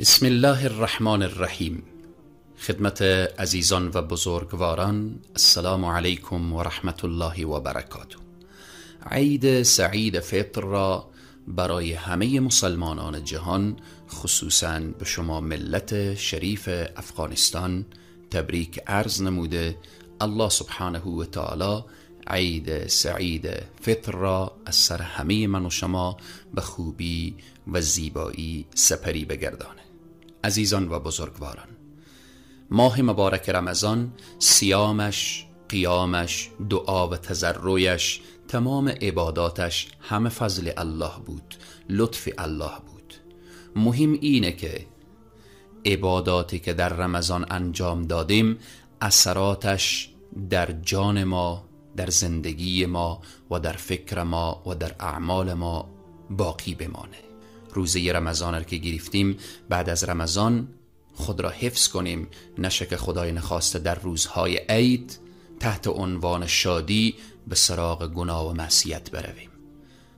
بسم الله الرحمن الرحیم. خدمت عزیزان و بزرگواران، السلام علیکم و رحمت الله و برکاته. عید سعید فطر را برای همه مسلمانان جهان، خصوصا به شما ملت شریف افغانستان، تبریک عرض نموده. الله سبحانه و تعالی عید سعید فطر را از سر همه من و شما به خوبی و زیبایی سپری بگردانه. عزیزان و بزرگواران، ماه مبارک رمضان، صیامش، قیامش، دعا و تضرعش، تمام عباداتش همه فضل الله بود، لطف الله بود. مهم اینه که عباداتی که در رمضان انجام دادیم اثراتش در جان ما، در زندگی ما و در فکر ما و در اعمال ما باقی بمانه. روزه رمضان را که گرفتیم، بعد از رمضان خود را حفظ کنیم، نشه که خدای نخواسته در روزهای عید تحت عنوان شادی به سراغ گناه و معصیت برویم.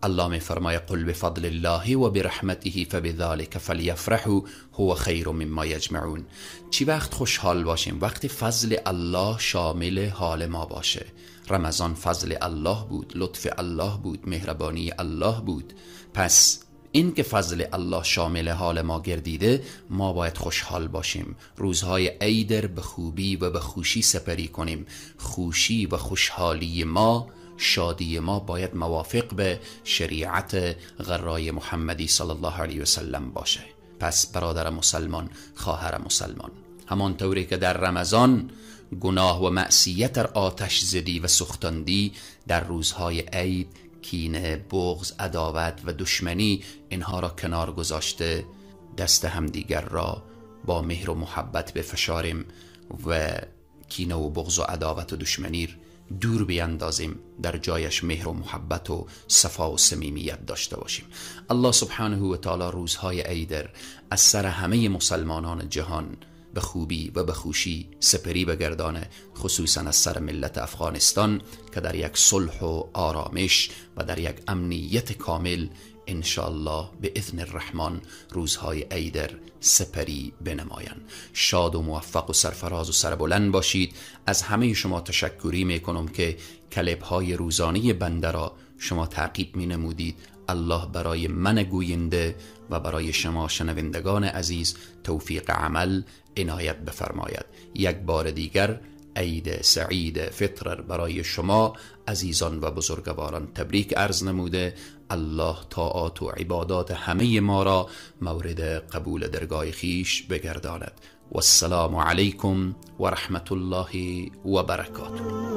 الله می فرماید قل بفضل الله و برحمته فبذلك فلیفرحوا هو خیر مما یجمعون. چی وقت خوشحال باشیم؟ وقتی فضل الله شامل حال ما باشه. رمضان فضل الله بود، لطف الله بود، مهربانی الله بود. پس این که فضل الله شامل حال ما گردیده، ما باید خوشحال باشیم. روزهای عید به خوبی و به خوشی سپری کنیم. خوشی و خوشحالی ما، شادی ما باید موافق به شریعت غرای محمدی صلی الله علیه و سلم باشه. پس برادر مسلمان، خواهر مسلمان، همانطوری که در رمضان گناه و معصیت را آتش زدی و سوختاندی، در روزهای عید کینه، بغض، عداوت و دشمنی اینها را کنار گذاشته، دست همدیگر را با مهر و محبت بفشاریم و کینه و بغض و عداوت و دشمنی دور بیندازیم، در جایش مهر و محبت و صفا و صمیمیت داشته باشیم. الله سبحانه و تعالی روزهای عید از سر همه مسلمانان جهان به خوبی و به خوشی سپری بگردانه، خصوصا از سر ملت افغانستان که در یک صلح و آرامش و در یک امنیت کامل انشاءالله به اذن الرحمن روزهای عید سپری بنمایند. شاد و موفق و سرفراز و سربلند باشید. از همه شما تشکری میکنم که کلیپ های روزانه بنده را شما تعقیب می نمودید. الله برای من گوینده و برای شما شنوندگان عزیز توفیق عمل عنایت بفرماید. یک بار دیگر عید سعید فطر برای شما عزیزان و بزرگواران تبریک عرض نموده. الله طاعات و عبادات همه ما را مورد قبول درگاه خیش بگرداند. والسلام علیکم و رحمت الله و برکاته.